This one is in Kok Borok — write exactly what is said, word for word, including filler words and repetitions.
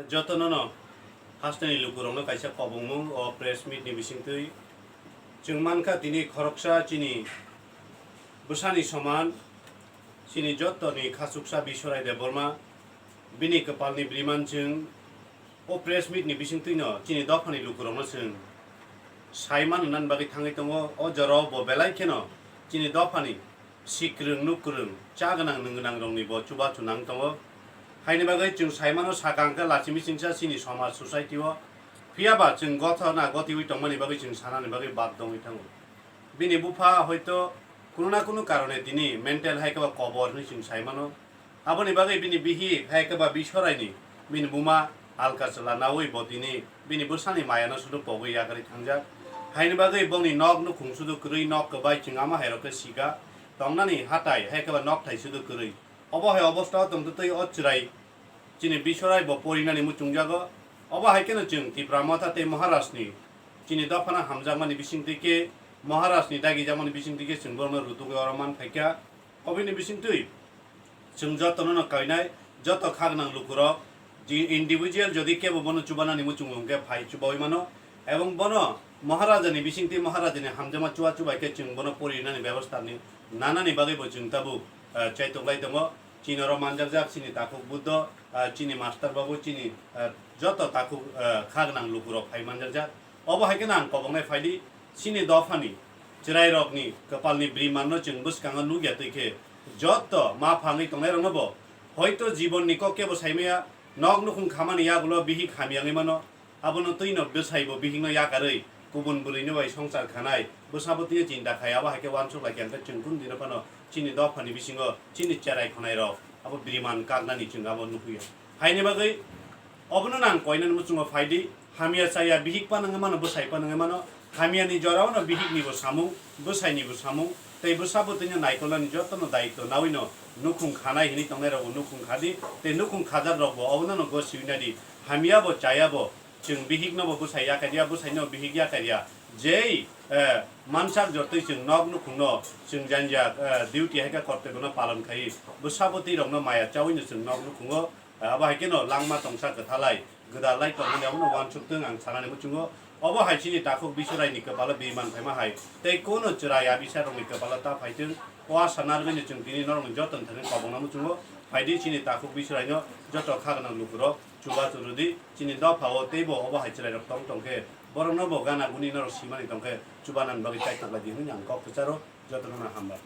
Jotono no hasteni lukurokno kaisa kobongmung o press meet ni bisingtwi. Chwng mankha tini khoroksa chini bwsani soman, chini jotoni khachuksa Biswarai Debbarma, bini kwpalni briman chwng o press meet ni bisingtwino chini dophani lukurokno chwng sai manna bagwi thangwi tongo. O jorao bo belai kheno chini dophani sikrwng nukrwng, cha gwnang nwng gwnang rokni bo chubachu nang tongo. Haini bagwi chwng sai mano, sakang khe lachimi chingsa chini somaj society o, phiya ba chwng gothona gotiwi tongmani bagwi chwng sanani bagwi bad dongwi thango. Bini bupha hoito kuno na kuno karone tini mental hai khe ba kobor hinwi chwng sai mano. Aboni bagwi bini bihik hai khe ba Biswaraini bini buma alka chwla naui bo tini bini bwsani mayano sudu pogwi yakarwi thangjak. Haini bagwi bongni nok nukhung sudu kwrwi, nok kwbai chwng ama hai rok khe sika, tongnani hatai hai khe ba nok thai sudu kwrwi. Obo hai obostha o tongtwtwi o chwrai chini Biswarai bo porinani muchungjago. Obo hai kheno chwng Tipra Motha tei Maharajni chini dophano hamjakmani bisingtwi khe, Maharajni dagijakmani bisingtwi khe chwng borokno rutugwi oro man phaikha. Oboni bisingtwi chwng jotono no kainai, joto khagwnang lukurok, ji individual jodi kebo bono chubanani muchungo hwnkhe phai chubaui mano, ebong bono Maharajani bisingtwi Maharajani hamjakma chuba chubai khe chwng bono porinani bebostha ni nanani bagwi bo chwng tabuk, eh, chaitok lai tongo. Chini oro manjakjak chini takhuk Buddho, ah, chini master babu, chini, ah, joto takhuk, ah, khagwnang lukurok phai manjakjak. Obo hai kheno ang kobongnai phaidi, chini dophani chwrairokni kwpalni brimanno chwng bwskango nukya twi khe joto ma phangwi tongnairokno bo hoito jibonni kok kebo saimaya, nok nukhung khamani yagulo bihik hamya wngwi mano. Abono twino bwsaibo bihikno yakarwi kubun bwrwino bai songsar khanai, bwsabo twiyo chinta khai, abo hai khe uansuk lai khe ang khe chwng kunu dino phano chini dophani bisingo chini cherai khonairok abo briman kaknani chwng abo nukhuyo. Haini bagwi obono nang koinani muchungo phaidi, hamya chaya bihik phano wngwi mano, bwsai phano wngwi mano, hamyani jorao no bihiknibo samung, bwsainibo samung, tei bwsabo twino naikolnani jotono daitw nawino nukhung khanai hinwi tongnairokbo nukhung khadi, tei nukhung khajakrokbo obono no gosiwi nadi, hamyabo chayabo, chwng bihikno bo bwsai yakarya, bwsaino bihik yakarya. Jei, eh, mansak jortwi chwng nok nukhungno chwng janja, eh, duty hai khe kortobyono palon khai. Bwsabo twi rokno maya chawino chwng nok nukhungo, eh, abo hai kheno langma tongsa kwthalai, gwdalai tongmani abono uansuk twng ang sanani muchungo. Obo hai chini takhuk Biswaraini kwpalo biman phaima hai. Tei kono chwrai abisa rokni kwpalo ta phaitwng. O asa narwgwino chwng tini norokni joto thani kobongna muchungo. Phaidi chini takhuk Biswaraino joto khagwnang lukurok. Chubachu rwdi, chini dophao teibo obo hai chwrairok tong tong khe, borokno bo gana guni norok simani tong khe, chubanani bagwi kaitok lai di hwnwi ang kok kwcharo, jotono no hambai.